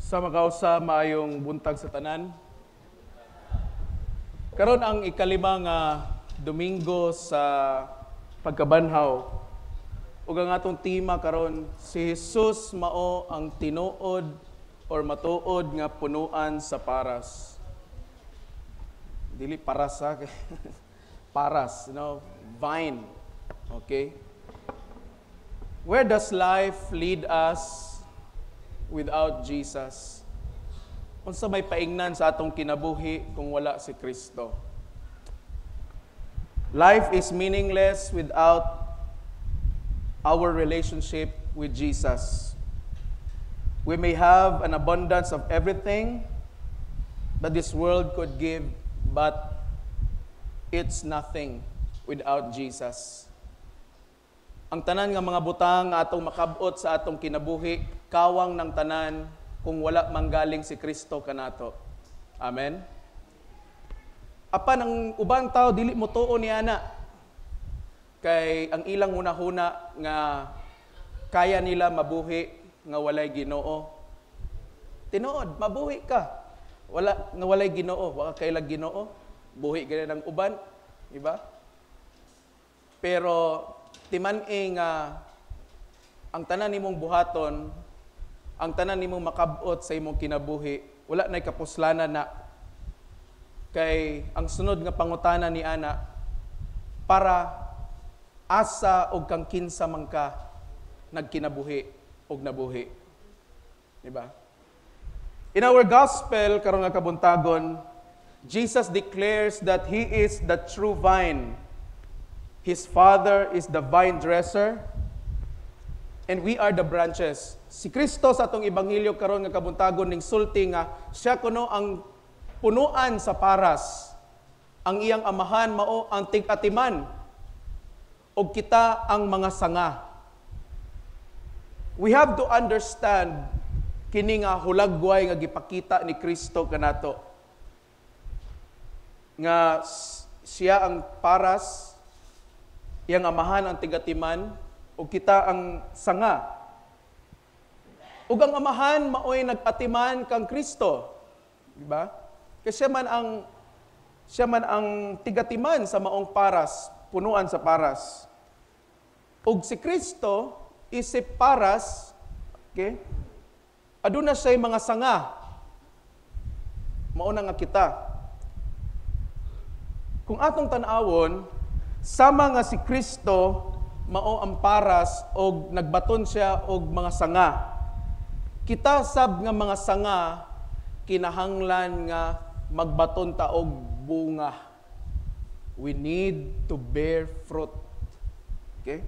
Sa makausa, maayong buntag sa tanan. Karon ang ikalima nga Domingo sa pagkabanhaw. Ug ang atong tema karon, si Jesus mao ang tinuod or matuod nga punuan sa paras. Dili paras ha. Paras, vine. Okay? Where does life lead us without Jesus? Unsa may paingnan sa atong kinabuhi kung wala si Kristo? Life is meaningless without our relationship with Jesus. We may have an abundance of everything that this world could give, but it's nothing without Jesus. Ang tanan nga mga butang nga atong makabot sa atong kinabuhi, kawang ng tanan kung wala manggaling si Kristo kanato. Amen. Apan ang ubang tao dili mo tuo niana. Kay ang ilang hunahuna nga kaya nila mabuhi nga walay Ginoo. Tinuod, mabuhi ka. Wala nga walay Ginoo, wa ka kailag Ginoo. Buhi gani ng uban, di ba? Pero timan-i nga ang tanan nimong buhaton, ang tanan nimong makabot sa imong kinabuhi, wala nay kapuslanan na, kay ang sunod nga pangutana ni ana, para asa og kang kinsa man ka nagkinabuhi og nabuhi? Di ba? In our gospel karon nga kabuntagon, Jesus declares that he is the true vine. His Father is the vine dresser and we are the branches. Si Kristo sa atong ebanghelyo karon nga kabuntagon ning sulti nga siya kuno ang punuan sa paras. Ang iyang amahan mao ang tig-atiman ug kita ang mga sanga. We have to understand kini nga hulagway nga gipakita ni Kristo kanato. Nga siya ang paras, iyang amahan ang tigatiman, ug kita ang sanga. Ug ang amahan maoy nag-atiman kang Kristo. Di ba? Kasi siya man ang tigatiman sa maong paras, punuan sa paras. Ug si Kristo isip paras, okay? Aduna siya'y mga sanga. Mao na nga kita. Kung atong tan-awon, sama nga si Kristo mao ang paras og nagbaton siya og mga sanga. Kita sab nga mga sanga kinahanglan nga magbaton ta og bunga. We need to bear fruit. Okay?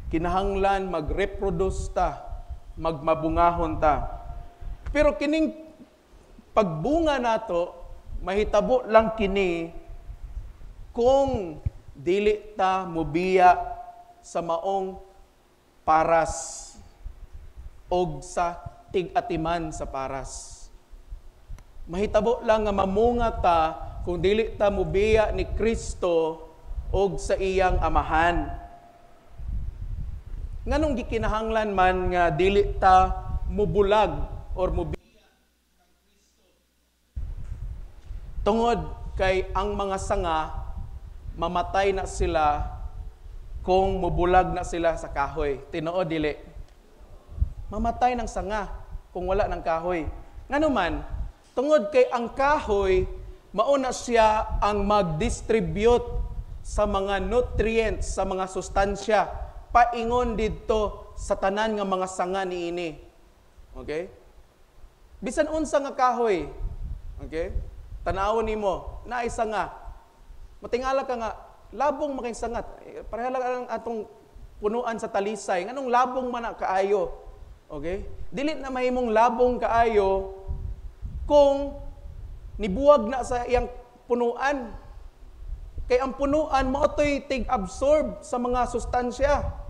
Kinahanglan mag-reproduce ta, magmabungahon ta. Pero kining pagbunga nato, mahitabo lang kini kung dili ta mubiya sa maong paras og sa tig-atiman sa paras. Mahitabo lang nga mamunga ta kung dili ta mubiya ni Kristo og sa iyang amahan. Nganong gikinahanglan man nga dili ta mubulag or mubiya kang Kristo? Tungod kay ang mga sanga, mamatay na sila kung mubulag na sila sa kahoy. Tinuod dili? Mamatay ng sanga kung wala ng kahoy. Ngano man? Tungod kay ang kahoy mauna siya ang mag-distribute sa mga nutrients, sa mga sustansya paingon didto sa tanan nga mga sanga niini. Okay? Bisan unsa nga kahoy, okay? Tanawon nimo, naay sanga. Matingala ka nga labong makay sangat. Eh, pareha lang ang atong punuan sa talisay. Nganong labong man na kaayo? Okay? Dili na mahimong labong kaayo kung nibuwag na sa iyang punuan. Kay ang punuan mao to'y tig-absorb sa mga sustansya.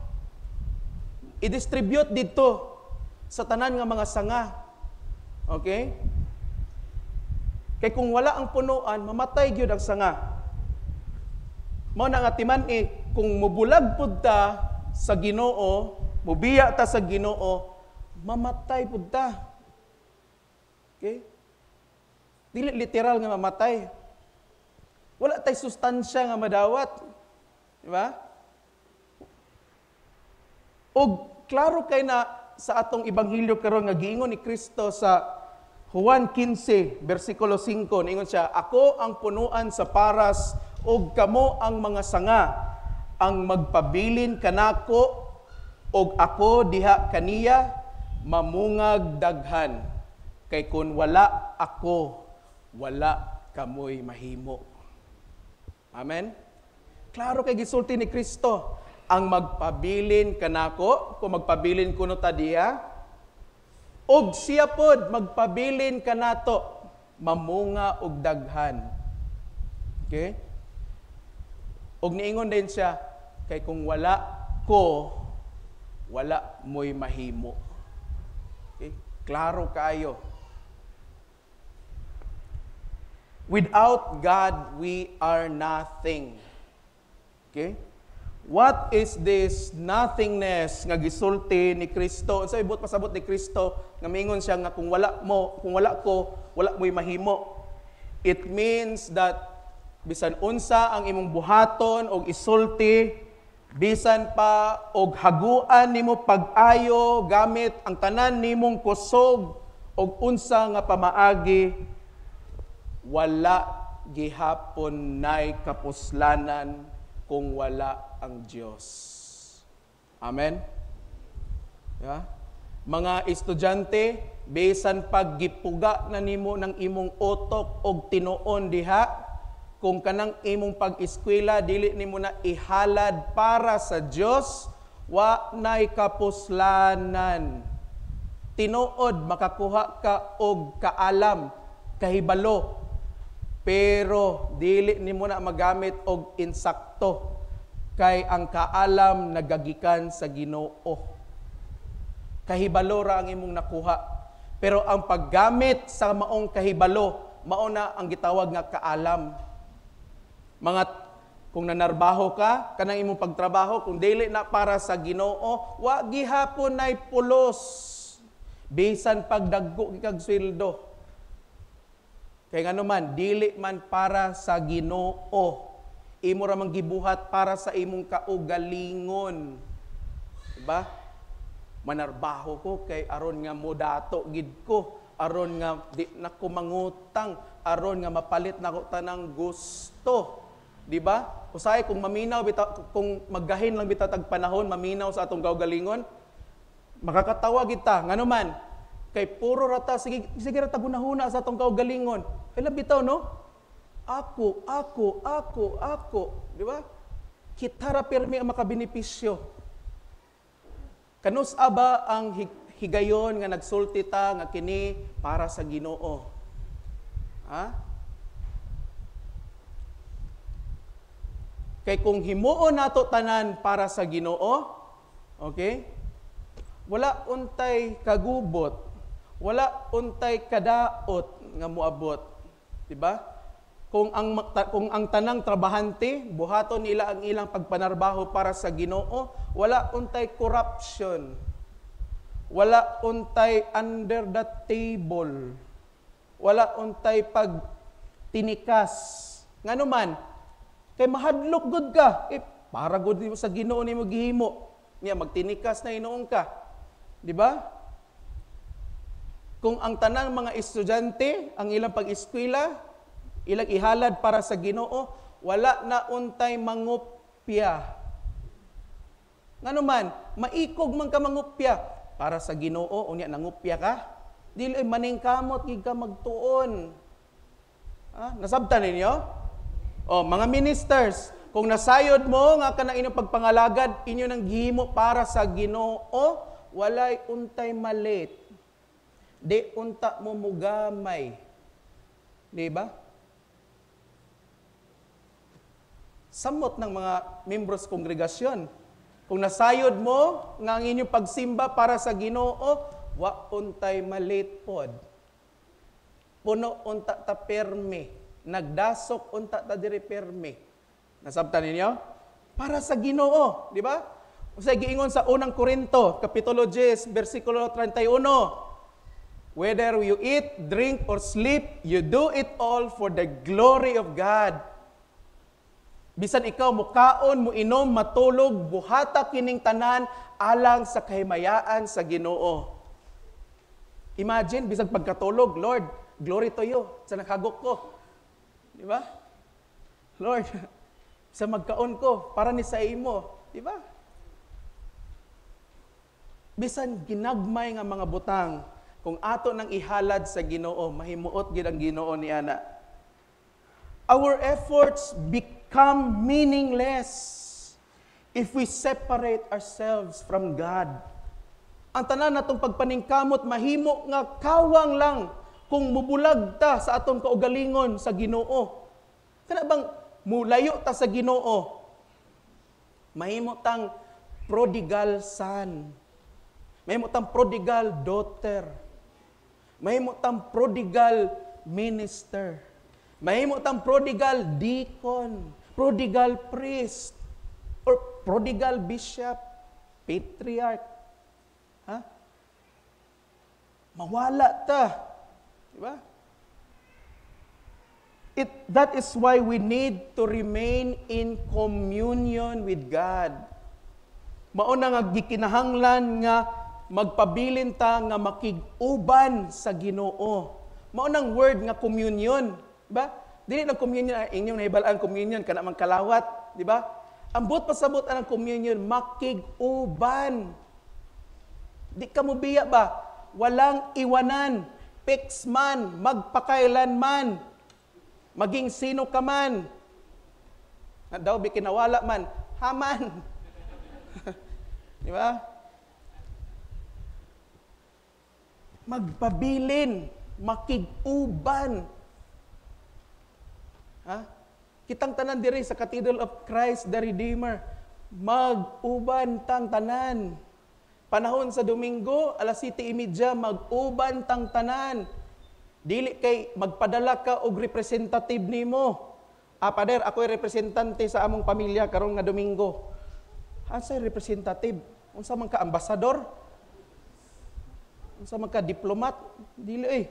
I-distribute didto sa tanan nga mga sanga. Okay? Kay kung wala ang punuan, mamatay gyud ang sanga. Mao na nga timan-i, kung mubulag pud ta sa Ginoo, mubiya ta sa Ginoo, Mamatay pud ta. Okay? Dili literal nga mamatay. Wala tay sustansya nga madawat. Di ba? Og klaro kay na sa atong ebanghelyo karon nga giingon ni Kristo sa Juan 15 bersikulo 5, niingon siya, "Ako ang punuan sa paras ug kamo ang mga sanga. Ang magpabilin kanako ug ako diha kaniya, mamungag daghan, kay kun wala ako, wala kamoy mahimo." Amen. Klaro kay gisulti ni Kristo, ang magpabilin kanako, kung magpabilin kuno ta diha, ug siya pod magpabilin kanato, mamunga og daghan. Okay? Og niingon din siya, kay kung wala ko, wala mo'y mahimo. Okay? Klaro kaayo. Without God, we are nothing. Okay? What is this nothingness nga gisulti ni Kristo? Unsa ibot pasabot ni Kristo nga mingon siya nga kung wala mo, kung wala ko, wala mo'y mahimo? It means that bisan unsa ang imong buhaton og isulti, bisan pa og haguan nimo pag-ayo gamit ang tanan nimong kusog og unsa nga pamaagi, wala gihapon nay kapuslanan kung wala ang Diyos. Amen? Yeah? Mga estudyante, bisan pag gipuga na nimo ng imong utok og tinuon diha, kung kanang imong pag-eskwela dili nimo na ihalad para sa Dios, wa nay kapuslanan. Tinuod makakuha ka og kaalam, kahibalo, pero dili nimo na magamit og insakto, kay ang kaalam nagagikan sa Ginoo. Kahibalo ra ang imong nakuha, pero ang paggamit sa maong kahibalo, mao na ang gitawag nga kaalam. Mga kung nanarbaho ka, kanang imong pagtrabaho, kung dili na para sa Ginoo, wa gihapon nay pulos. Bisan pagdagko kag sweldo. Kay ngano man, dili man para sa Ginoo. Imo ra man gibuhat para sa imong kaugalingon. Diba? Manarbaho ko kay aron nga modato gid ko, aron nga di na ko mangutang, aron nga mapalit nako tanang gusto. Di ba? Usahay kung maminaw bitaw, kung maggahin lang bitaw tag panahon maminaw sa atong kaugalingon, makakatawa kita. Ngano man, kay puro rata sige sige ra ta gunahuna sa atong kaugalingon. Ay bitaw, no? Ako, ako, ako, ako, di ba? Kita ra pirmi ang makabenepisyo. Kanus aba ang higayon nga nagsulti ta nga kini para sa Ginoo? Ha? Kay kung himuon nato tanan para sa Ginoo, okay? Wala untay kagubot, wala untay kadaot nga moabot, di ba? Kung ang tanang trabahante buhaton nila ang ilang pagpanarbaho para sa Ginoo, wala untay corruption, wala untay under the table, wala untay pagtinikas. Ngano man, kay mahadlok gud ka, eh, para gud nimo sa Ginoo nimo gihimo, niya magtinikas na hinuon ka, di ba? Kung ang tanang mga estudyante ang ilang pag-eskwela ilang ihalad para sa Ginoo, wala na untay mangupya. Ngano man, maikog man ka mangupya para sa Ginoo, unya nangupya ka, dili ay maningkamot gid ka magtuon. Ah, nasabtan ninyo? O, mga ministers, kung nasayod mo nga kanang inyong pagpangalagad, inyo nang gihimo para sa Ginoo, walay untay malit. Di unta mo mugamay. Di ba? Samot ng mga membros kongregasyon. Kung nasayod mo nga ang inyong pagsimba para sa Ginoo, wa untay malit pod. Puno unta ta permi. Nagdasok unta ta diri permi. Nasabtan ninyo? Para sa Ginoo, di ba? Unsay giingon sa Unang Korinto, kapitulo 10, bersikulo 31? "Whether you eat, drink, or sleep, you do it all for the glory of God." Bisan ikaw mukaon, muinom, matulog, buhata kining tanan alang sa kahimayaan sa Ginoo. Imagine, bisag pagkatulog, "Lord, glory to you sa nakagok ko." Di ba? "Lord, sa magkaon ko, para ni sa imo." Di ba? Bisan ginagmay nga mga butang, kung ato nang ihalad sa Ginoo, mahimuot gid ang Ginoo ni ana. Our efforts become meaningless if we separate ourselves from God. Ang tanan natong pagpaningkamot mahimo nga kawang lang kung mubulag ta sa atong kaugalingon sa Ginoo. Kana bang mulayo ta sa Ginoo, mahimo tang prodigal son. Mahimo tang prodigal daughter. Mahimo tang prodigal minister. Mahimo tang prodigal deacon, prodigal priest, or prodigal bishop, patriarch. Ha? Mawala ta. Di ba? That is why we need to remain in communion with God. Mao na nga gikinahanglan nga magpabilin ta nga makig-uban sa Ginoo. Mao nang word nga communion, di ba? Dili lang communion ang inyong nahibal-an, communion kana man kalawat, di ba? Ang buot pasabot ang communion, makig-uban. Di ka mo biya ba? Walang iwanan. Fix man, magpakailanman. Maging sino ka man. Na daw bi kinawala man, haman. Di ba? Magpabilin, makig-uban. Ha? Kitang tanan diri sa Cathedral of Christ the Redeemer, mag-uban tang tanan. Panahon sa Domingo, alas 7:30, mag-uban tang tanan. Dili kay magpadala ka og representative nimo. "Ah, pader, ako'y representante sa among pamilya karon nga Domingo." Asa representative? Unsa man ka, ambasador? Unsa man ka, diplomat? Dili eh.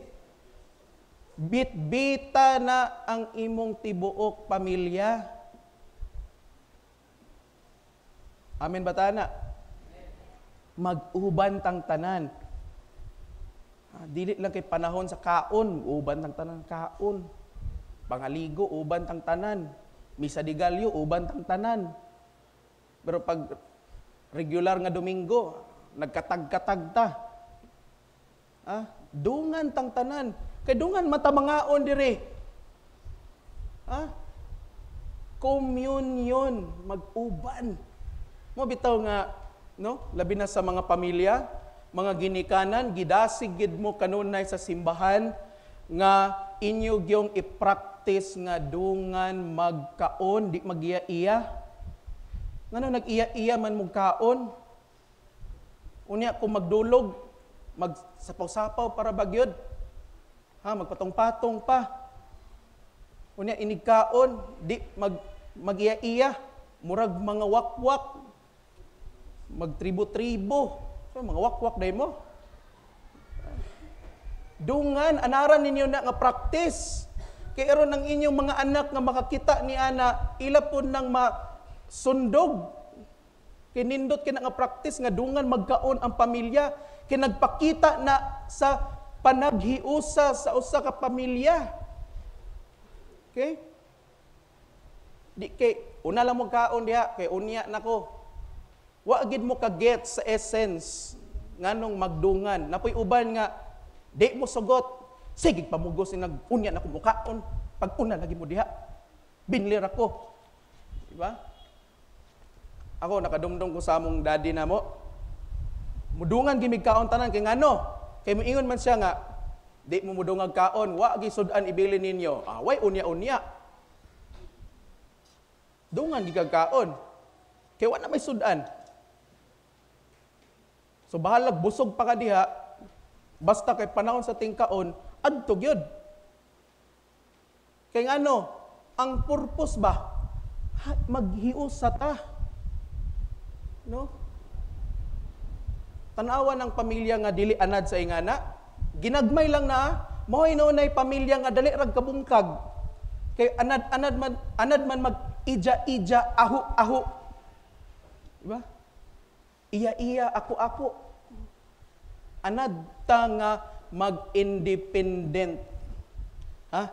Bitbita na ang imong tibuok pamilya. Amen ba tana? Mag-uban tang tanan. Dili lang kay panahon sa kaon, uban tang tanan kaon. Pangaligo, uban tang tanan. Misa de Gallo, uban tang tanan. Pero pag regular nga Domingo, nagkatag-katag ta. Dungan tang tanan. Kay dungan mata mangaon dire. Communion, mag-uban. Mo bitaw nga, no? Labi na sa mga pamilya, mga ginikanan, gidasig gid mo kanunay sa simbahan nga inyo gyong i-practice nga dungan magkaon, di magiya-iya. Ngano nag-iya-iya man mong kaon? Unya kung magdulog, magsapaw-sapaw para bagyod. Ha, magpatong-patong pa. Unya inigkaon, di magiya-iya, murag mga wakwak, magtribo-tribo. So, mga wakwak day mo. Dungan, anaran ninyo na nga practice. Kay aron ang inyong mga anak nga makakita ni ana, ila pud nang masundog. Kinindot kina nga practice nga dungan magkaon ang pamilya. Kay nagpakita na sa panaghiusa sa usa ka pamilya. Okay? Di kay una lang mo kaon diha kay unya nako. Wa gid mo ka-get sa essence nganong magdungan. Napoy uban nga di mo sugot. Sige pamugos ni nag-unya nako mukaon. Pag una lagi mo diha. Binlir ako. Di ba? Ako nakadumdum ko sa among daddy namo. Mudungan gimig kaon tanan kay ngano? Kay moingon man siya nga di mo mudungag kaon, wa gi sud-an ibilin ninyo. Ah, way unya-unya. Dungan gi kag kaon. Kay wa na may sud-an. So bahalag busog pa ka diha, basta kay panahon sa tingkaon, adto gyud. Kay ngano, ang purpose ba? Maghiusa ta. No? Tanawa ng pamilya nga dili anad sa ingana, ginagmay lang na, mao hinuonay pamilya nga dali rag kabungkag. Kay anad man mag ija-ija, ahu-ahu. Diba? Iya-iya, ako-ako. Anad ta nga mag-independent. Ha?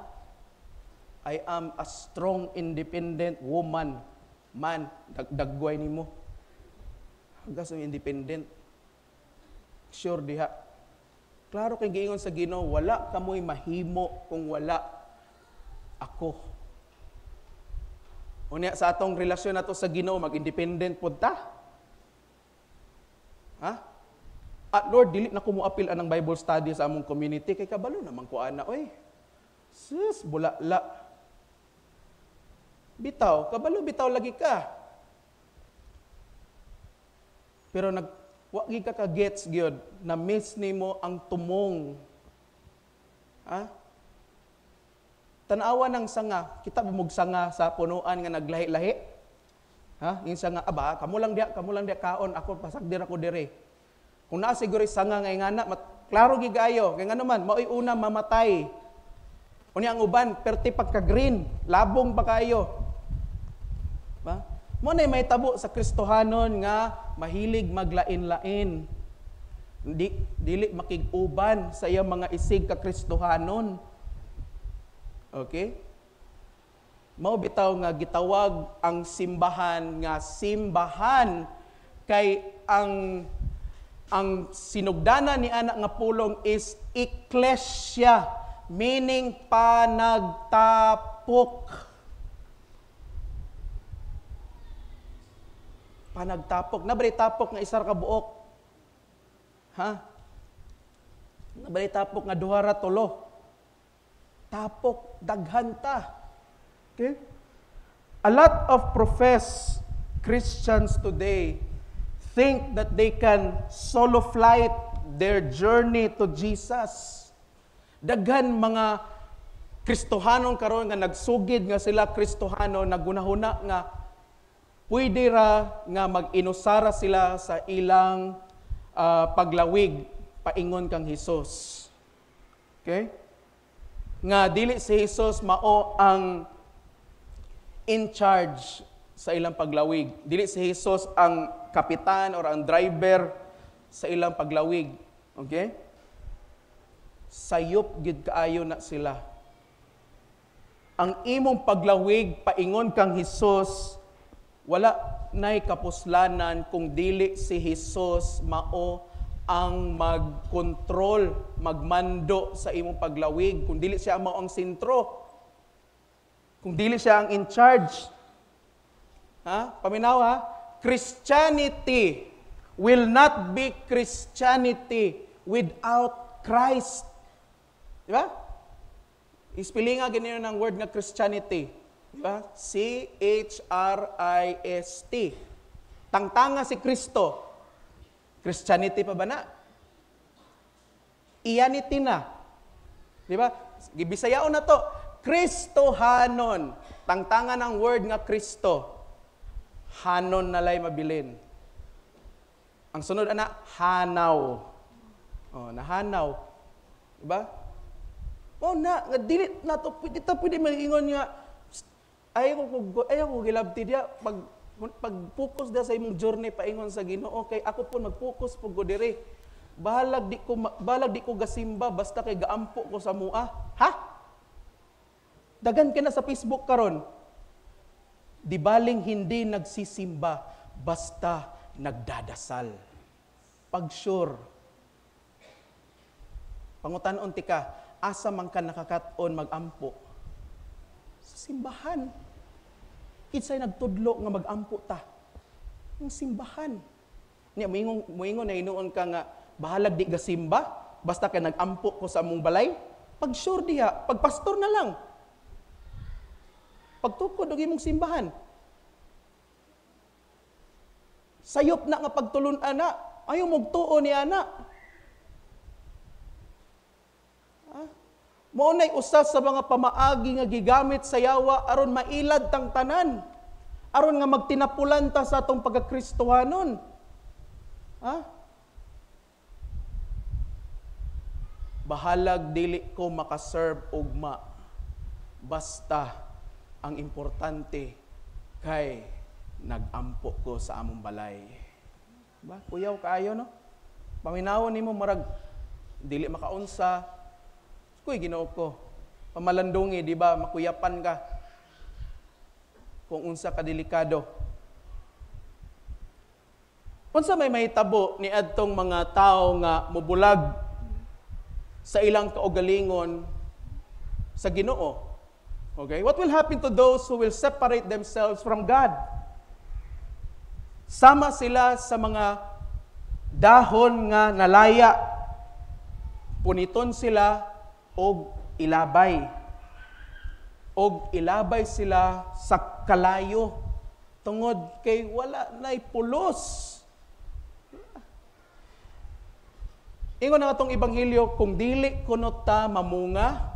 I am a strong, independent woman. Man, dagdagway nimo. Hagas ang independent. Sure diha. Klaro kay giingon sa Ginoo, wala kamoy mahimo kung wala ako. Unya sa atong relasyon nato sa Ginoo, mag-independent pod ta. Ha? At Lord, dili na ko moapil anang Bible study sa among community kay kabalo naman ko ana oy. Sus, bulala. Bitaw, kabalo bitaw lagi ka. Pero wa gi ka ka-gets gyud na miss nimo ang tumong. Ha? Tanawa ng sanga, kita ba mog sanga sa punuan nga naglahi-lahi? Ha? Yung sanga, aba, kamo lang diya kaon, ako pasagdir ako dire. Kung naa siguro sanga nga ingana, klaro gi kaayo, kay ngano man, mao'y una mamatay. Unya ang uban, perti pagka-green, labong pa kaayo. Ba? Mo na may tabo sa Kristohanon nga mahilig maglain-lain. Dili makig-uban sa iyang mga isig ka Kristohanon. Okay? Mao bitaw nga gitawag ang simbahan nga simbahan kay ang sinugdanan ni anak nga pulong is ekklesia, meaning panagtapok. Panagtapok. Nabali tapok nga isa ra ka buok. Ha? Nabali tapok nga duha ra tulo. Tapok, daghan ta. Okay? A lot of professed Christians today think that they can solo flight their journey to Jesus. Daghan mga Kristohanon karon nga nagsugid nga sila Kristohano, nagunahuna nga pwede ra nga mag-inusara sila sa ilang paglawig paingon kang Hesus. Okay? Nga dili si Hesus mao ang in charge sa ilang paglawig. Dili si Hesus ang kapitan or ang driver sa ilang paglawig. Okay? Sayop gid kaayo na sila. Ang imong paglawig paingon kang Hesus, wala nay kapuslanan kung dili si Hesus mao ang magkontrol, magmando sa imong paglawig, kung dili siya mao ang sentro, kung dili siya ang in charge. Ha? Paminaw ha? Christianity will not be Christianity without Christ. Di ba? Ispilinga ganyan ng word nga Christianity. Di ba? C-H-R-I-S-T. Tangtanga si Kristo. Christianity pa ba na? Iyanity na. Di ba? Gibisayaon na to. Kristohanon. Tangtangan ang word nga Kristo. Hanon na lay mabilin. Ang sunod ana, hanaw. Oh, nahanaw. Di ba? Oh na, nga dili na to, pwede ta pwede maingon nga ayaw ko gilabti diya pag focus da sa imong journey paingon sa Ginoo kay ako po mag-focus pug ko diri. Bahalag di ko gasimba basta kay gaampo ko sa mua. Ha? Dagan ka na sa Facebook karon. Di baling hindi nagsisimba basta nagdadasal. Pag sure. Pangutan-on ti ka, asa man ka nakakat-on magampo? Sa simbahan. Kinsay nagtudlo nga magampo ta? Ang simbahan. Niya, muingon na hinuon ka nga, bahalag di gasimba, basta ka nagampo ko sa among balay. Pag sure diha, pag pastor na lang. Pagtukod og imong simbahan. Sayop na nga pagtulun-an na, ayaw mong tuo ni ana. Ha? Mao nay usa sa mga pamaagi nga gigamit sa yawa aron mailad tang tanan, aron nga magtinapulan ta sa atong pagkakristohanon. Ha? Bahalag dili ko makaserve ugma. Basta ang importante kay nagampo ko sa among balay. Ba, kuyaw kaayo, no? Paminawon nimo, marag dili makaunsa. Kuy, Ginoo ko. Pamalandungi, di ba? Makuyapan ka kung unsa ka delikado. Unsa may mahitabo ni adtong mga tao nga mobulag sa ilang kaugalingon sa Ginoo? Okay? What will happen to those who will separate themselves from God? Sama sila sa mga dahon nga nalaya. Puniton sila og ilabay. Og ilabay sila sa kalayo tungod kay wala nay pulos. Ingon na atong ebanghelyo, kung dili kuno ta mamunga,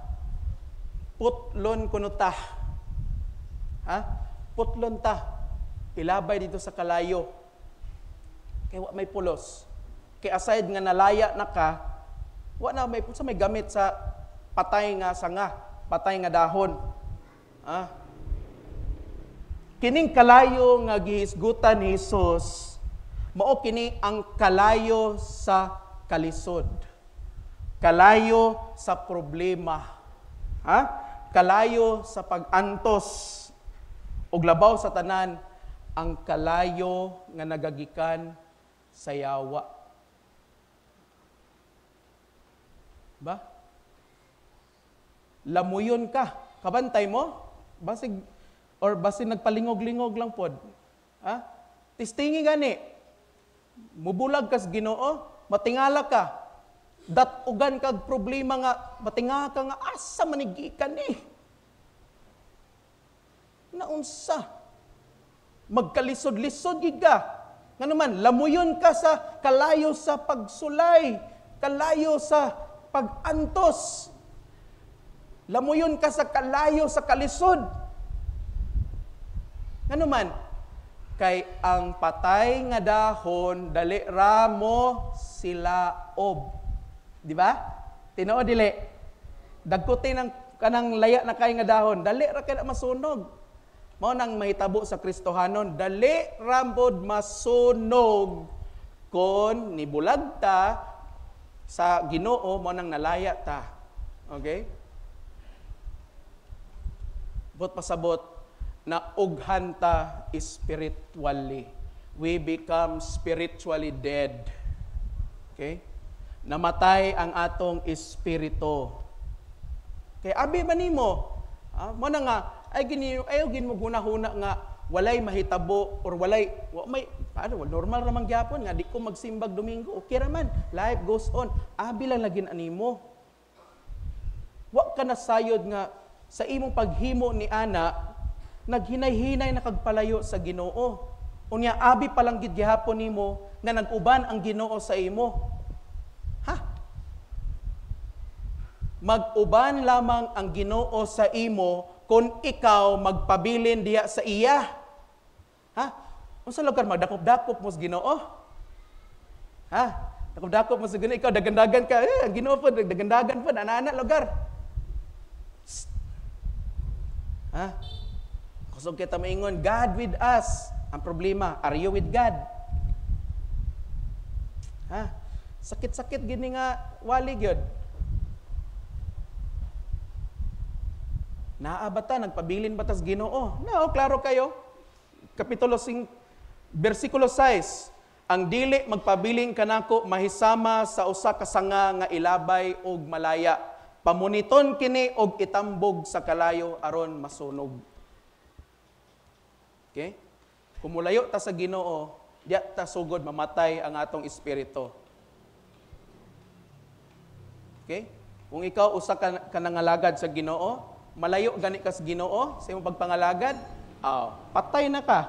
putlon kuno ta. Ha? Putlon ta. Ilabay dito sa kalayo. Kay wa may pulos. Kay aside nga nalaya na ka, wa na may sa may gamit sa patay nga sanga, patay nga dahon. Ha? Kining kalayo nga gihisgutan ni Hesus, mao kini ang kalayo sa kalisod. Kalayo sa problema. Ha? Kalayo sa pag-antos. Ug labaw sa tanan, ang kalayo nga nagagikan sa yawa. Ba? Lamuyon ka. Kabantay mo? Basig, or basin nagpalingog-lingog lang pod. Ha? Tistingi gani. Mubulag kas Ginoo, matingala ka. Dat-ugan kag problema nga matinga ka nga asa manigikan ni. Naunsa? Magkalisod-lisod gid ka. Ngano man, lamuyon ka sa kalayo sa pagsulay, kalayo sa pag-antos. Lamuyon ka sa kalayo sa kalisod. Ngano man, kay ang patay nga dahon dali ra mo silaob. Di ba? Tinuod dili. Dagkutin ang kanang laya na kay nga dahon, dali ra kay na masunog. Mao nang mahitabo sa Kristohanon, dali ra pod masunog kon nibulag ta sa Ginoo, mao nang nalaya ta. Okay? Bot pasabot na ughan ta spiritually. We become spiritually dead. Okay? Namatay ang atong espiritu. Kay abi man nimo, mo na nga ay gini ayo gin mo hunahuna nga walay mahitabo or walay wa may ano, normal ra man gyapon nga di ko magsimbag Domingo, okay ra man, life goes on. Abi lang lagin animo. Wa ka nasayod nga sa imong paghimo ni ana naghinay-hinay na kagpalayo sa Ginoo. Unya abi pa lang gid gihapon nimo nga nag-uban ang Ginoo sa imo. Ha? Mag-uban lamang ang Ginoo sa imo kung ikaw magpabilin diya sa iya. Ha? Unsa lugar magdakop-dakop mo sa Ginoo? Ha? Dakop-dakop mo sa Ginoo, ikaw dagandagan ka, eh, ang Ginoo pod dagandagan pod ana-ana lugar. Psst. Ha? Kusog kita maingon, God with us. Ang problema, are you with God? Ha? Sakit-sakit gini nga wali gyud. Naa ba ta nagpabilin ba tas Ginoo? No, klaro kayo. Kapitulo 5, bersikulo 6. Ang dili magpabilin kanako mahisama sa usa ka sanga nga ilabay og malaya. Pamuniton kini og itambog sa kalayo aron masunog. Okay? Kung mulayo ta sa Ginoo, diya ta sugod mamatay ang atong espiritu. Okay? Kung ikaw usa ka nangalagad sa Ginoo, malayo gani ka sa Ginoo sa imong pagpangalagad, patay na ka.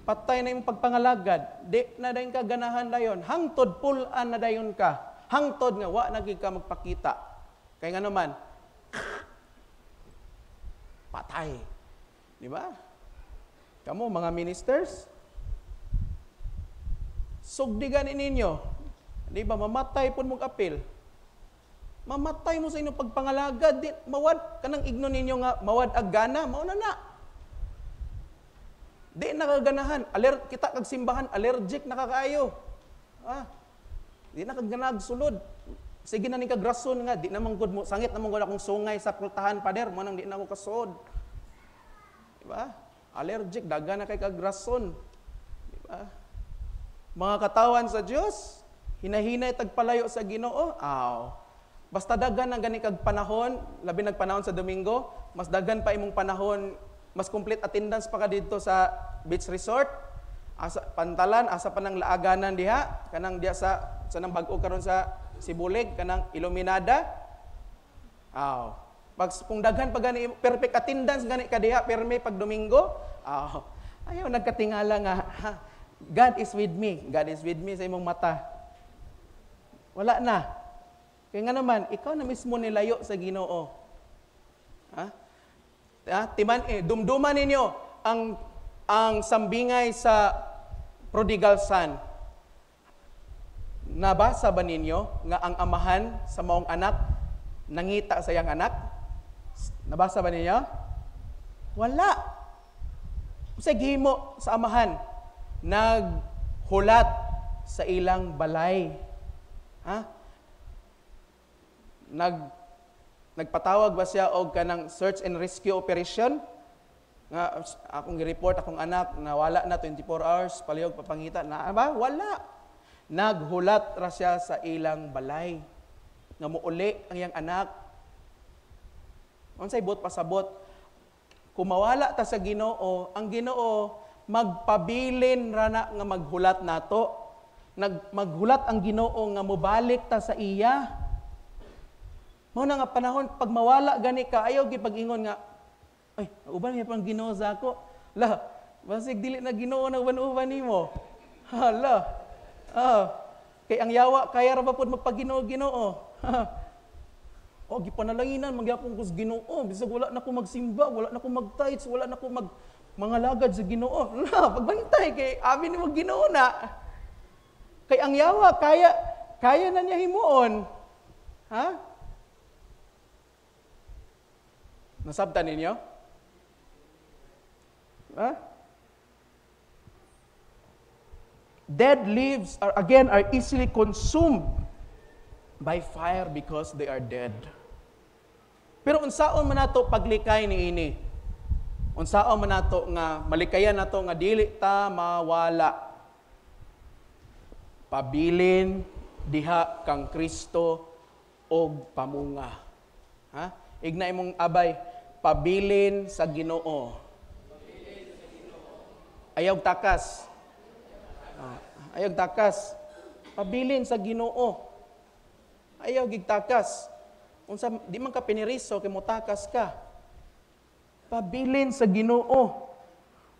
Patay na imong pagpangalagad. Di na dayon ka ganahan dayon. Hangtod pulan na dayon ka. Hangtod nga wa na gid ka magpakita. Kay ngano man, patay. Di ba? Kamo mga ministers, sugdi gani ninyo. Di ba mamatay pud mong apil? Mamatay mo sa inyong pagpangalagad. Di, mawad, kanang igno ninyo nga, mawad ag gana, mao na na. Di nakaganahan. Kita kag simbahan, allergic na kakaayo. Ah, di na kaganag sulod. Sige na ni kag rason nga, di naman gud mo, sangit naman gud akong sungay sa pultahan, pader, mo nang di na ako kasod. Diba? Allergic, daga na kay kag rason. Diba? Mga katawan sa Dios, hinahinay tagpalayo sa Ginoo. Aw. Basta dagan ang gani kag panahon, labi nagpanahon sa Domingo, mas dagan pa imong panahon, mas complete attendance pa ka didto sa beach resort, asa pantalan, asa pa nang laaganan diha, kanang diha sa nang bag-o karon sa Sibulig, kanang Iluminada. Aw. Pag kung daghan pa gani perfect attendance gani ka diha perme pag Domingo, aw. Ayaw nagkatingala nga, ha, God is with me. God is with me sa imong mata. Wala na. Kaya nga naman, ikaw na mismo nilayo sa Ginoo. Ha? Ha? Timan, dumduman ninyo ang sambingay sa prodigal son. Nabasa ba ninyo nga ang amahan sa maong anak nangita sa iyang anak? Nabasa ba ninyo? Wala. Unsay gihimo sa amahan? Naghulat sa ilang balay. Ha? Nagpatawag ba siya og kanang search and rescue operation? Nga akong gi-report akong anak nawala na 24 hours, palihog papangita na ba? Wala. Naghulat ra siya sa ilang balay nga muuli ang iyang anak. Unsay buot pasabot? Kung mawala ta sa Ginoo, ang Ginoo magpabilin ra na nga maghulat nato. Maghulat ang Ginoo nga mobalik ta sa iya. Mao na nga panahon pag mawala gani ka, ayaw gipag-ingon nga ay, uban niya pang Ginoo sa ako. La, basig dili na Ginoo na uban-uban nimo. Hala. Ah, kay ang yawa kaya ra ba pod magpaginoo-Ginoo. Oh, gipanalanginan magyapon ko sa Ginoo, bisag wala na ko magsimba, wala na ko mag-tithes, wala na ko mag mangalagad sa Ginoo. La, pagbantay kay abi nimo Ginoo na. Kay ang yawa kaya kaya na niya himuon. Ha? Nasabtan ninyo? Ha? Dead leaves are easily consumed by fire because they are dead. Pero unsaon man nato paglikay niini? Unsaon man nato nga malikayan nato nga dili ta mawala? Pabilin diha kang Kristo og pamunga. Ha? Igna imong abay, pabilin sa Ginoo. Ayaw takas. Ayaw takas. Pabilin sa Ginoo. Ayaw gigtakas. Unsa di man ka piniriso kay motakas ka. Pabilin sa Ginoo.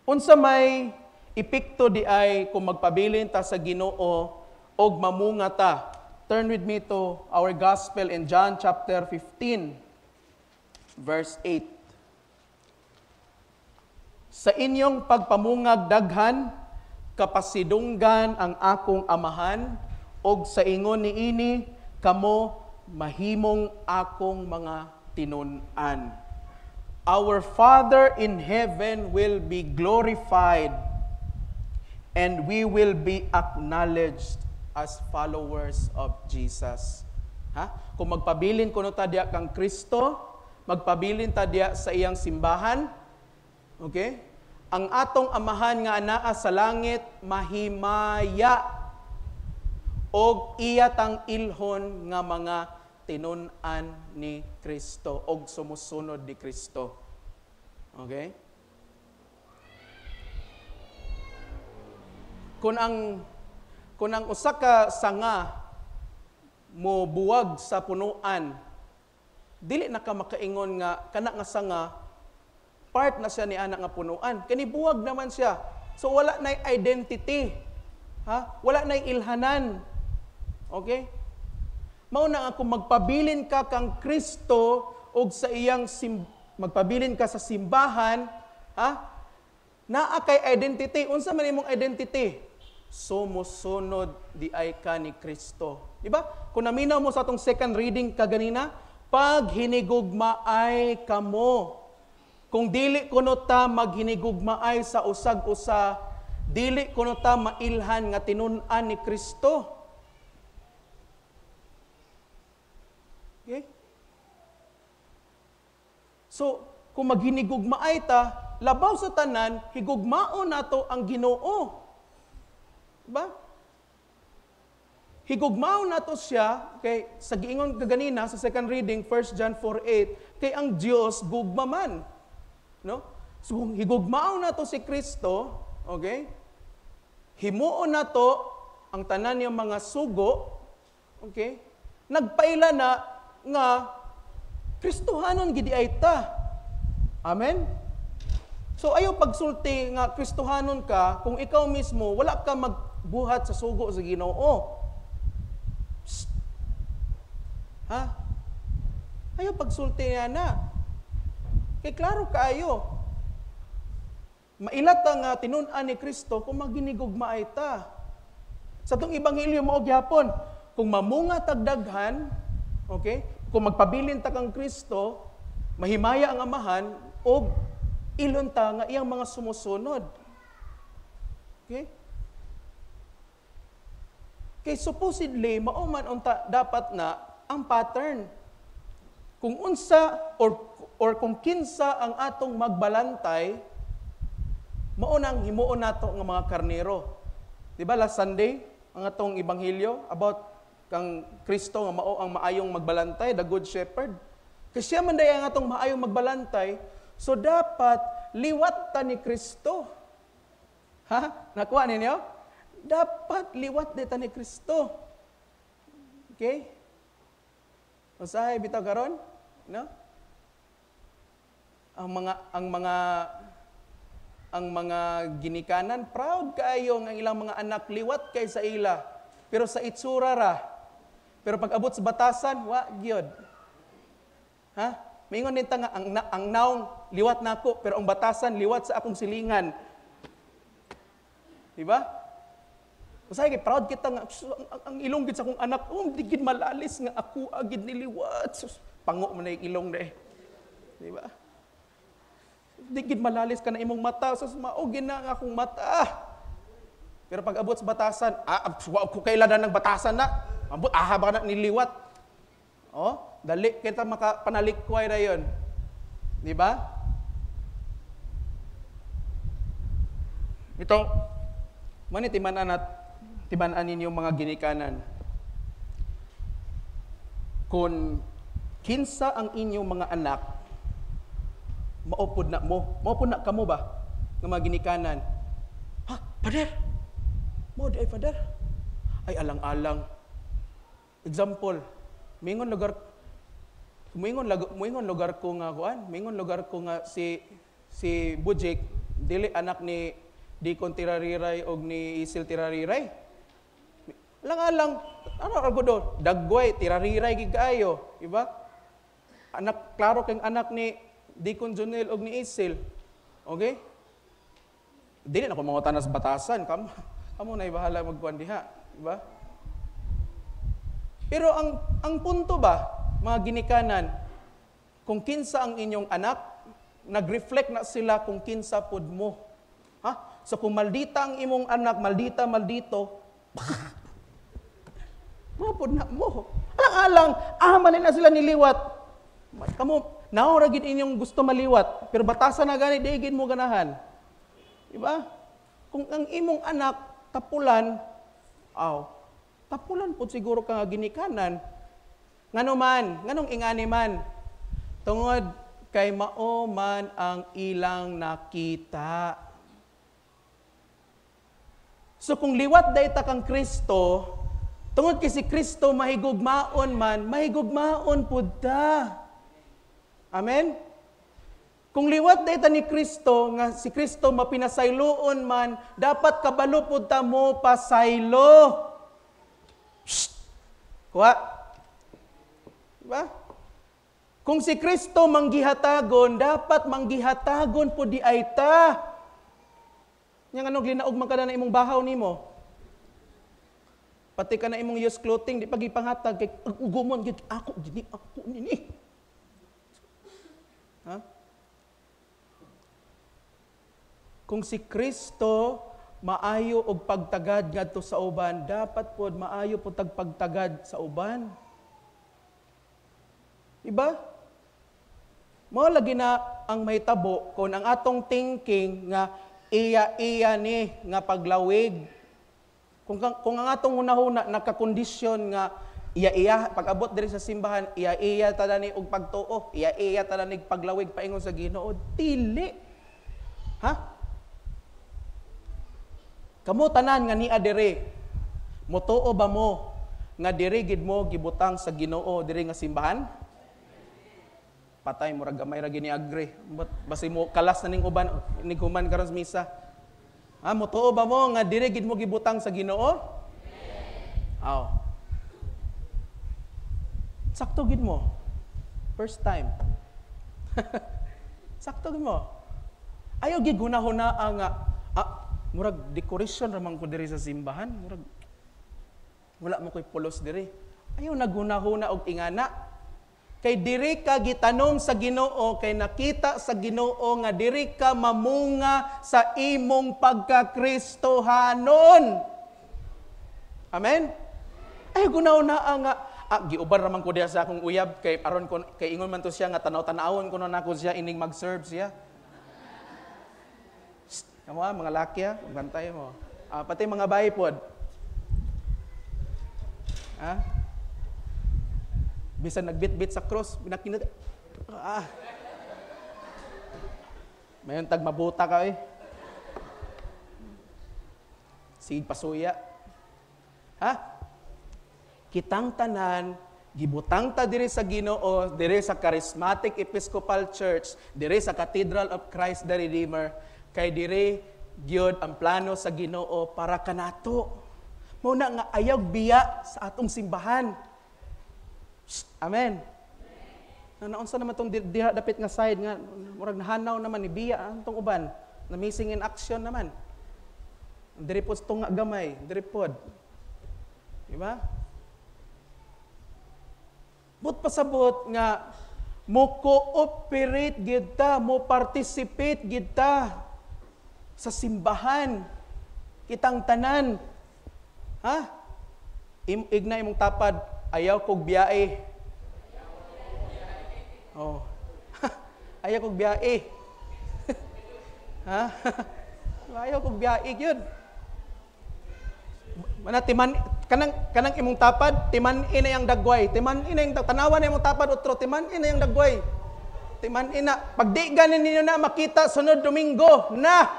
Unsa may epekto di ay kung magpabilin ta sa Ginoo og mamunga ta? Turn with me to our gospel in John chapter 15 verse 8. Sa inyong pagpamungag daghan, kapasidunggan ang akong amahan, og sa ingon niini kamo mahimong akong mga tinun-an. Our Father in heaven will be glorified and we will be acknowledged as followers of Jesus. Ha? Kung magpabilin kuno ta diya kang Kristo, magpabilin ta diya sa iyang simbahan, okay? Ang atong amahan nga anaa sa langit mahimaya og iya tang ilhon nga mga tinun-an ni Kristo og sumusunod ni Kristo. Okay? Kung ang usa ka sanga mo buwag sa punuan, dili na ka makaingon nga kana nga sanga part na siya ni anak nga punuan. Kani buwag naman siya. So wala nay identity. Ha? Wala nay ilhanan. Okay? Mao na nga kung magpabilin ka kang Kristo og sa iyang magpabilin ka sa simbahan, ha? Naa kay identity. Unsa man imong identity? Sumusunod di ay ka ni Kristo. Di ba? Kung naminaw mo sa atong second reading kaganina, paghinigugmaay kamo. Kung dili kuno ta maghinigugmaay sa usag-usa, dili kuno ta mailhan nga tinun-an ni Kristo. Okay? So, kung maghinigugmaay ta, labaw sa tanan, higugmaon nato ang Ginoo. Diba? Higugmaon nato siya, kay sa giingon kaganina sa second reading, 1 John 4:8, kay ang Dios gugma man. No? So kung higugmaon nato si Kristo, okay? Himuon nato ang tanan niyang mga sugo, okay? Nagpaila na nga Kristohanon gid ay ta. Amen? So ayaw pagsulti nga Kristohanon ka kung ikaw mismo wala ka magbuhat sa sugo sa Ginoo. Psst. Ha? Ayaw pagsulti niya na. Kay klaro kaayo. Mailata nga tinun-an ni Kristo kung maginigugmaay ta. Sa tong ebanghelyo mao gyapon, kung mamunga tagdaghan, okay? Kung magpabilin ta kang Kristo, mahimaya ang Amahan og ilon ta nga iyang mga sumusunod. Okay? Kay supposedly mao man unta dapat na ang pattern. Kung unsa or kung kinsa ang atong magbalantay, mao nang himuon nato nga mga karnero. Di ba last Sunday ang atong ebanghelyo about kang Kristo nga mao ang maayong magbalantay, the good shepherd. Kay siya man day ang atong maayong magbalantay, so dapat liwat ta ni Kristo. Ha? Nakuha ninyo? Dapat liwat ta ni Kristo. Okay? Usahay bitaw karon? No? Ang mga ginikanan proud kaayo nga ilang mga anak liwat kay sa ila. Pero sa itsura ra. Pero pag abot sa batasan, wa gyud. Ha? Mingon din ta nga ang naong liwat nako pero ang batasan liwat sa akong silingan. Di ba? Usahay kay proud kita nga ang ilong gid sa akong anak, oh, di gid malalis nga ako agid niliwat. Sus, pango man na yung ilong de. Di ba? Di gid malalis ka na imong mata, sus, mao gid na ang akong mata. Pero pag abot sa batasan, wa ko kailan na ng batasan na. Ambot aha ba na niliwat. Oh, dali kita makapanalikway na yon. Di ba? Ito, mani timan-an at timan-an ninyo mga ginikanan. Kung kinsa ang inyong mga anak, maupod na mo. Maupod na kamo ba? Nga mga ginikanan. Ha? Father? Mo di ay father? Ay alang-alang. Example, mingon lugar ko nga kuan, mingon lugar ko nga si Bujik dili anak ni Deacon Tirariray og ni Isil Tirariray. Alang-alang, ano argo do? Dagway, Tirariray gid kaayo, di ba? Anak, klaro kang anak ni Deacon Junel og ni Isil. Okay? Dili na ko mangutana sa batasan, kamo na bahala magkuan diha, di ba? Pero ang punto ba, mga ginikanan, kung kinsa ang inyong anak, nag-reflect na sila kung kinsa pud mo. Ha? So kung maldita ang imong anak, maldita, maldito, mapod na mo. Alang-alang, man na sila niliwat. Kamo, naura gid inyong gusto maliwat, pero batasan na gani, di gid mo ganahan. Diba? Kung ang imong anak, tapulan, aw, tapulan po siguro ka nga ginikanan. Ngano man, nganong ingani man, tungod kay mao man ang ilang nakita. So kung liwat dayta kang Kristo, tungod kay si Kristo mahigugmaon man, mahigugmaon pud ta. Amen? Kung liwat dayta ni Kristo, nga si Kristo mapinasayloon man, dapat kabalo pud ta mo pasaylo. Shh! Kuha. Diba? Kung si Kristo manggihatagon, dapat manggihatagon po di ay ta. Yang anong linaog man ka na imong bahaw nimo? Pati ka na imong use clothing, di pa gipangatag kay ugumon gid ako gini ako nini. Ha? Kung si Kristo maayo og pagtagad ngadto sa uban, dapat pod maayo pod tag pagtagad sa uban. Diba? Mao lagi na ang mahitabo kung ang atong thinking nga iya-iya ni nga paglawig. Kung ang atong hunahuna nakakondisyon nga iya-iya pag-abot diri sa simbahan, iya-iya ta ni og pagtuo, iya-iya ta ni paglawig paingon sa Ginoo, dili. Ha? Kamo tanan nga nia diri, motuo ba mo nga diri gid mo gibutang sa Ginoo diri nga simbahan? Patay murag gamay ra gini agree. Basi mo kalas na ning uban ning human karon sa misa. Ha, motuo ba mo nga diri gid mo gibutang sa Ginoo? Aw. Sakto gid mo. First time. Sakto gid mo. Ayaw gid hunahuna nga murag decoration ra man ko diri sa simbahan, murag wala mo koy pulos diri. Ayaw naghunahuna og ingana. Kay diri ka gitanom sa Ginoo, kay nakita sa Ginoo nga diri ka mamunga sa imong pagkakristohanon. Amen? Ay gunaw-na nga giuban ra man ko diha sa akong uyab kay aron ko kay ingon man to siya nga tanaw-tanawon ko na nako siya ining mag-serve siya. Shh, kamo mga laki ha, bantay mo. Pati mga bayi pod. Ha? Bisan nagbitbit sa cross, binakinat. Mayon tag mabuta ka eh. Sige pasuya. Ha? Kitang tanan, gibutang ta diri sa Ginoo, diri sa Charismatic Episcopal Church, diri sa Cathedral of Christ the Redeemer, kay diri gyud ang plano sa Ginoo para kanato. Mao na nga ayaw biya sa atong simbahan. Amen. Naunsa naman tong diha dapit nga side nga murag nahanaw naman ni biya ang tong uban, na missing in action naman. Diri pod tunga gamay, diri pod. Di ba? But pasabot nga mo cooperate gid ta, mo participate gid ta sa simbahan. Kitang tanan. Ha? Igna imong tapad, ayaw kog biyae. Oh. Ayaw kog biyae. Ha? Ayaw kog biyae gyud. Mana timan kanang imong tapad, timan ina yang dagway, timan ina yang tanawan na imong tapad otro, timan ina yang dagway. Timan ina pag di ganin ninyo na makita sunod Domingo na.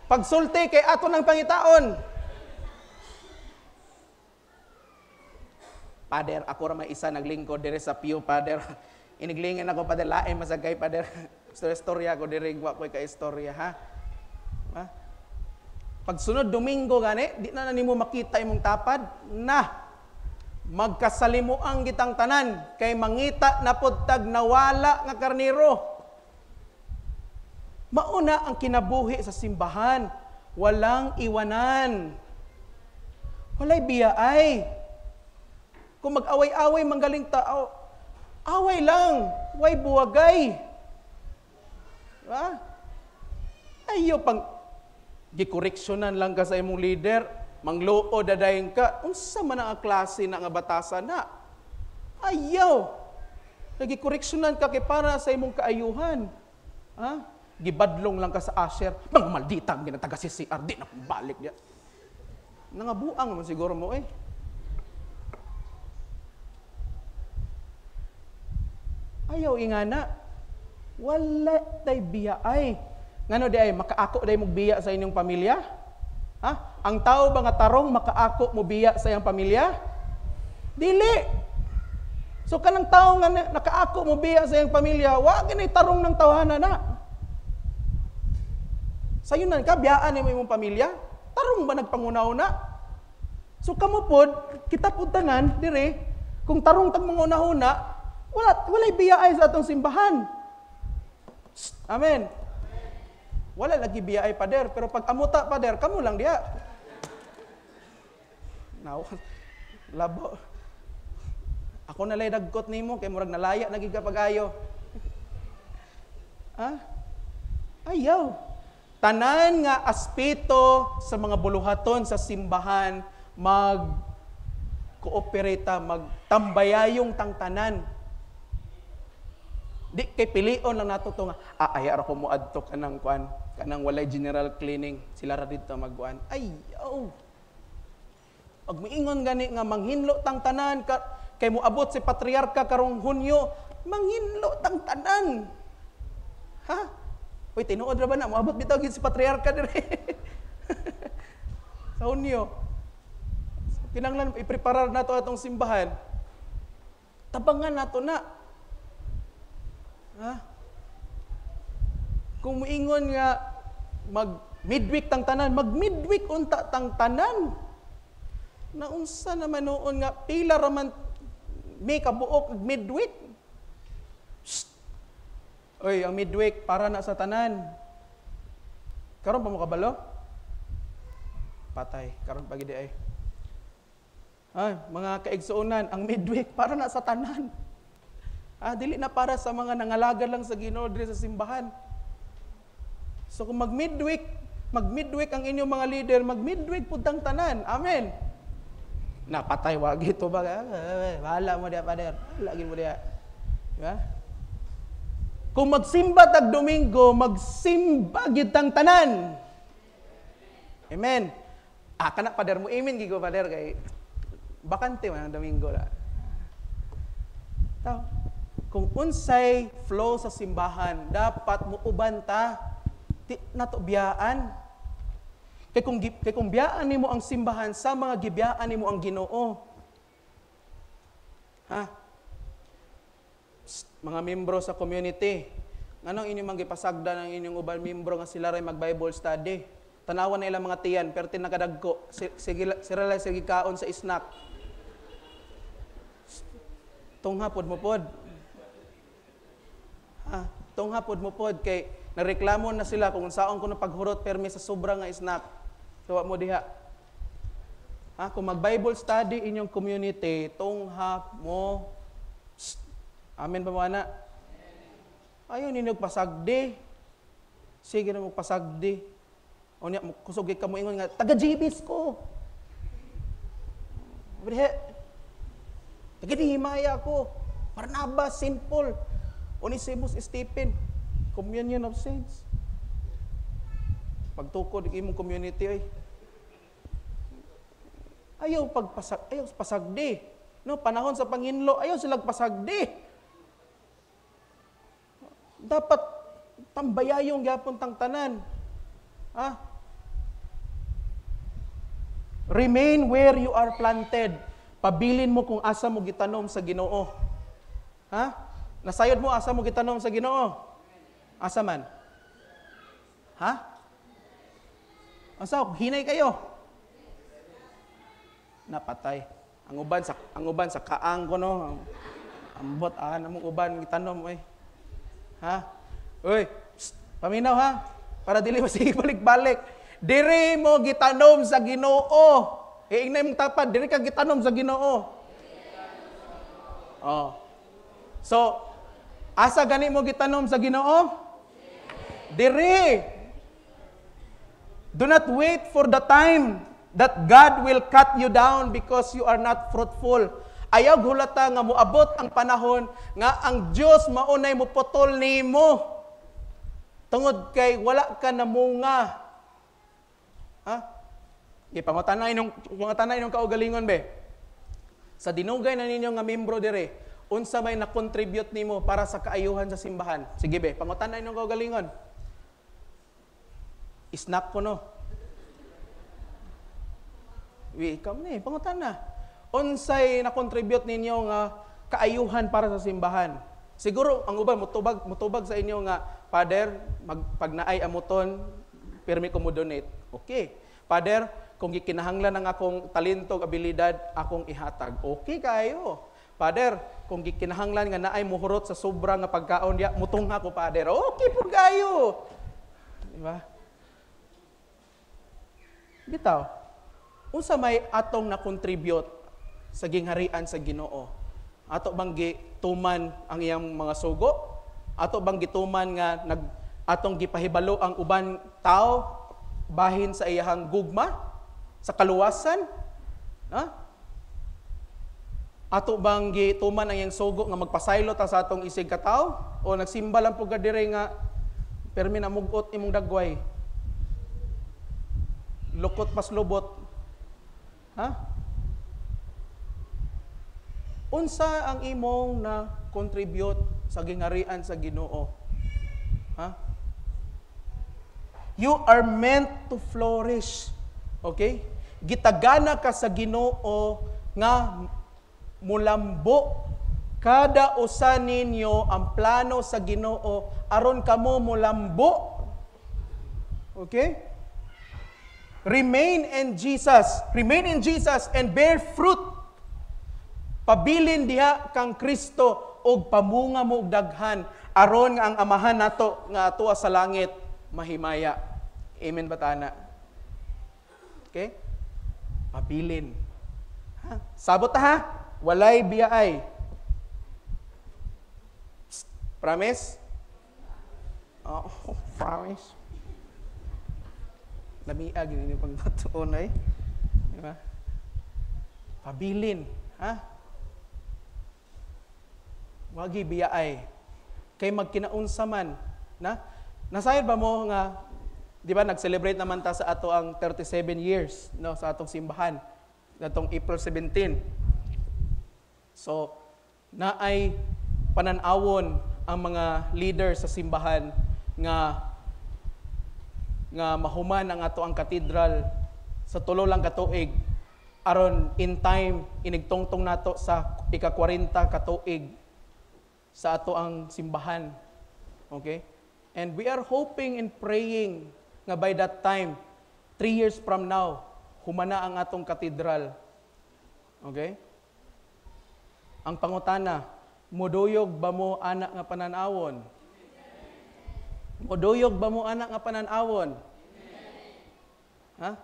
Pagsulti kay ato nang pangitaon. Pader, ako ra may isa naglingkod diri sa pew, Pader. Iniglingin ako, Pader, lain masagay, Pader. Istorya ko diri, wa ko'y ka-istorya, ha? Ha? Pagsunod Domingo gani, di na nimo makita imong tapad, na magkasalimuang gitang tanan kay mangita na pud tag nawala nga karniro. Mauna ang kinabuhi sa simbahan, walang iwanan. Walay biyaay. Kung mag-away-away manggaling tao, away lang, way buwagay. Diba? Ayo pang gikoreksyonan lang ka sa imong leader, mangluo dadayon ka, unsa man ang klase na nga batasan na? Ayaw. Nagikoreksyonan ka kay para sa imong kaayuhan. Ha? Gibadlong lang ka sa usher, mga maldita ang ginataga si CR, di na balik niya. Nangabuang man siguro mo eh. Ayaw ingana. Wala tay biya ay. Ngano di ay makaako day mong biya sa inyong pamilya? Ha? Ang tao ba nga tarong makaako mo biya sa iyang pamilya? Dili. So kanang tao nga nakaako mo biya sa iyang pamilya, wa gini tarong ng tawhana na. Sayunan ka biyaan nimo imong pamilya? Tarong ba nagpangunaw na? So kamo pod, kita pod tanan dire, kung tarong tag manguna-una, walay biyaay sa atong simbahan. Shh, amen. Wala lagi biyaay, Pader, pero pag amuta, Pader, kamo lang diya. Now, labo. Ako na lay dagkot nimo kay murag nalaya na gid ka pag-ayo. Ha? Ayaw. Tanan nga aspeto sa mga buluhaton sa simbahan, mag cooperate, magtambayayong tang tanan. Di kay pilion lang nato to nga ay ra ko moadto kanang kuan, kanang walay general cleaning, sila ra didto magkuan. Ayaw. Pag miingon gani nga manghinlo tang tanan ka, kay moabot si patriarka karong Hunyo, manghinlo tang tanan. Ha? Uy, tinuod ra ba na moabot bitaw gid si patriarka dire sa Hunyo? So, kinahanglan ipreparar nato atong simbahan. Tabangan nato na. Ha? Kung muingon nga mag midweek tang tanan, mag midweek unta tang tanan. Naunsa naman noon nga pila raman may kabuok og midweek. Shh. Oy, ang midweek para na sa tanan. Karon pa mo kabalo? Patay, karon pa gid ay. Ay, mga kaigsuonan, ang midweek para na sa tanan. Ah, dili na para sa mga nangalagad lang sa Ginoo diri sa simbahan. So kung mag-midweek ang inyong mga leader, mag-midweek pud tang tanan. Amen. Napatay wag ito ba? Bahala mo diya, Pader. Bahala gid mo diya. Di ba? Kung magsimba tag Domingo, magsimba gid tang tanan. Amen. Ah, kana, Pader, mo amen gid ko, Pader, kay bakante man ang Domingo la. Tao. Kung unsay flow sa simbahan, dapat mo uban ta. Di nato biyaan. Kay kung biyaan nimo ang simbahan sa mga gibiyaan nimo ang Ginoo. Ha? Psst, mga membro sa community, nganong inyong manggipasagdan ang inyong uban membro nga sila ray mag-Bible study? Tanawan na ilang mga tiyan, pero tinakadagko, sige, sila lang sige kaon sa snack. Tungha pod mo pod. Ha? Tungha pod mo pod kay nareklamo na sila kung saon ko na paghurot permi sa sobra nga snack. Tuwa mo diha. Ha? Kung mag-Bible study inyong community, tungha mo. Psst. Amen ba mo, ana? Ayaw ninyo pasagdi. Sige na mo pasagdi. O niya, kusog ka mo ingon nga, taga GBs ko. Bre, taga Nehemiah ko. Barnabas, St. Paul, Onesimus, Stephen, Communion of Saints. Pagtukod imong community ay. Ayaw pagpasag, ayaw pasagdi. No, panahon sa panginlo, ayaw sila pasagdi. Dapat tambayayong gyapon tang tanan. Ha? Remain where you are planted. Pabilin mo kung asa mo gitanom sa Ginoo. Ha? Nasayod mo asa mo gitanom sa Ginoo? Asa man? Ha? Asa? Hinay kayo. Napatay. Ang uban sa kaang ko, no. Ambot ah namong uban gitanom oy. Ha? Uy, psst, paminaw ha. Para dili mo sige balik-balik. Diri mo gitanom sa Ginoo. Iingnay mong tapad, diri ka gitanom sa Ginoo. Oh. So, asa gani mo gitanom sa Ginoo? Diri. Do not wait for the time that God will cut you down because you are not fruitful. Ayaw hulata nga moabot ang panahon nga ang Dios maunay mo putol nimo. Tungod kay wala ka namunga. Ha? Gipangutana inyong kaugalingon be. Sa dinugay na ninyo nga membro dire, unsa may na-contribute nimo para sa kaayuhan sa simbahan? Sige be, pangutana inyong kaugalingon. Snack ko, no. Wi, ikaw ni, pangutana. Unsay na-contribute ninyo nga kaayuhan para sa simbahan? Siguro ang uban mutubag sa inyo nga, "Father, pag naay amuton, pirmi ko mo donate." Okay. "Father, kung gikinahanglan ang akong talento ug abilidad, akong ihatag." Okay kayo. "Father, kung gikinahanglan nga naay muhurot sa sobra nga pagkaon diya, mutungha ko, Father." Okay pud kayo. Di ba? Bitaw. Unsa may atong na-contribute sa gingharian sa Ginoo? Ato bang gituman ang iyang mga sugo? Ato bang gituman nga nag atong gipahibalo ang uban tao bahin sa iyahang gugma sa kaluwasan? Ha? Ato bang gituman ang iyang sugo nga magpasaylo ta sa atong isig katawo, o nagsimba lang pud ka dire nga permi na mugot imong dagway? Lukot paslubot. Ha? Unsa ang imong na contribute sa gingharian sa Ginoo? Ha? You are meant to flourish. Okay? Gitagana ka sa Ginoo nga mulambo. Kada usa ninyo, ang plano sa Ginoo aron kamo mulambo. Okay? Remain in Jesus. Remain in Jesus and bear fruit. Pabilin diha kang Kristo og pamunga mo og daghan aron nga ang Amahan nato nga atoa sa langit mahimaya. Amen ba tana? Okay? Pabilin. Ha? Sabot ta, ha? Walay biyaay. Psst. Promise? Oh, promise. Lamia gini pang batuon ay. Di ba? Pabilin, ha? Wagi biyaay. Kay magkinaunsa man, na? Nasayod ba mo nga, di ba, nag-celebrate naman ta sa ato ang 37 years, no, sa atong simbahan natong April 17? So, naay panan-awon ang mga leader sa simbahan nga mahuman ang ato ang katedral sa 3 lang ka tuig aron in time inigtungtong nato sa ika-40 ka tuig sa ato ang simbahan. Okay? And we are hoping and praying nga by that time, 3 years from now, humana ang atong katedral. Okay? Ang pangutana, muduyog ba mo ana nga pananawon? Muduyog ba mo ana nga pananawon? Ha?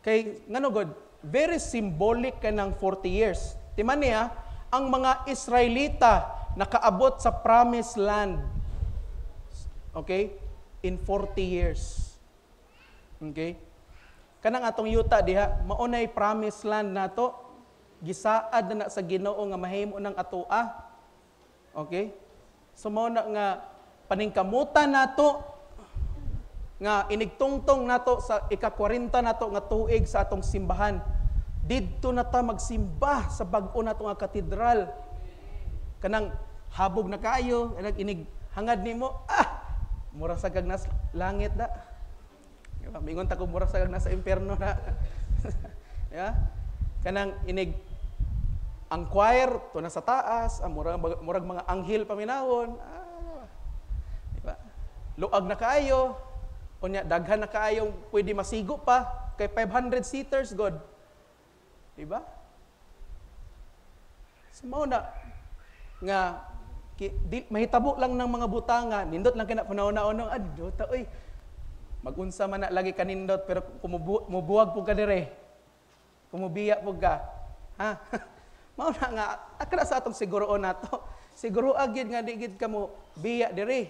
Kay ngano god, very symbolic ka ng 40 years. Timan niya, ang mga Israelita nakaabot sa promised land. Okay? In 40 years. Okay? Kanang atong yuta diha, maunay promised land nato. Gisaad na na sa Ginoo nga mahimo ng atoa. Okay? So mao na nga paningkamutan nato nga inigtungtong nato sa ika-40 nato nga tuig sa atong simbahan. Didto na ta magsimba sa bag-o nato nga katedral. Kanang habog na kaayo, kanang inig hangad nimo, mura sa kag nas langit da. Diba? Mingon ta ko mura sa kag nasa impierno na. Yeah? Kanang inig ang choir to na sa taas, ang murag mga anghel paminawon. Diba? Luag na kaayo. Unya daghan na kaayo pwede masigo pa kay 500 seaters god. Diba? So mao na nga di, mahitabo lang ng mga butanga, nindot lang kina panahon-naon, adto ta oy. Magunsa man na lagi kanindot, pero kumubuwag pud ka dire. Kumubiya pud ka. Ha? Mao na nga akala sa atong siguroon nato. Siguro agid nga di gid ka mo biya dire.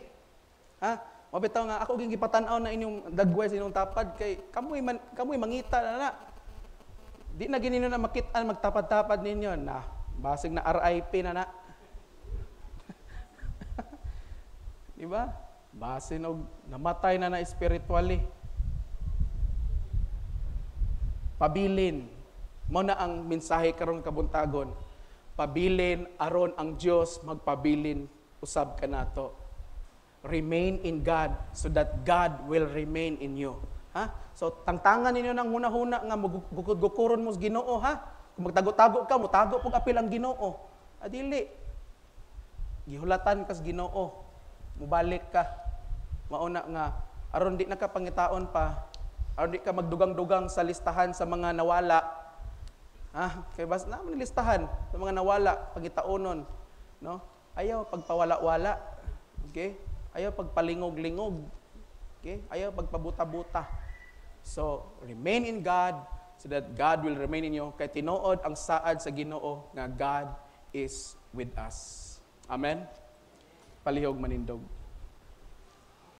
Ha? Mabitaw nga ako ging gipatan-aw na inyong dagway sa inyong tapad kay kamoy mangita na na. Di na ginino na makit-an magtapad-tapad ninyo na basig na RIP na na. Di ba? Basin og namatay na na spiritually. Pabilin. Mao na ang mensahe karon kabuntagon. Pabilin aron ang Dios magpabilin usab kanato. Remain in God so that God will remain in you. Ha? So tangtangan ninyo ng hunahuna nga mugukod-gukuron mo sa Ginoo, ha? Kung magtago-tago ka, motago pug apil ang Ginoo. Adili. Gihulatan kas Ginoo. Mubalik ka. Mauna nga aron di na ka pangitaon pa, aron di ka magdugang-dugang sa listahan sa mga nawala. Ha? Kay bas na man listahan sa mga nawala pangitaonon, no? Ayaw pagpawala-wala. Okay? Ayaw pagpalingog-lingog. Okay? Ayaw pagpabuta-buta. So, remain in God so that God will remain in you. Kay tinuod ang saad sa Ginoo nga God is with us. Amen. Palihog manindog.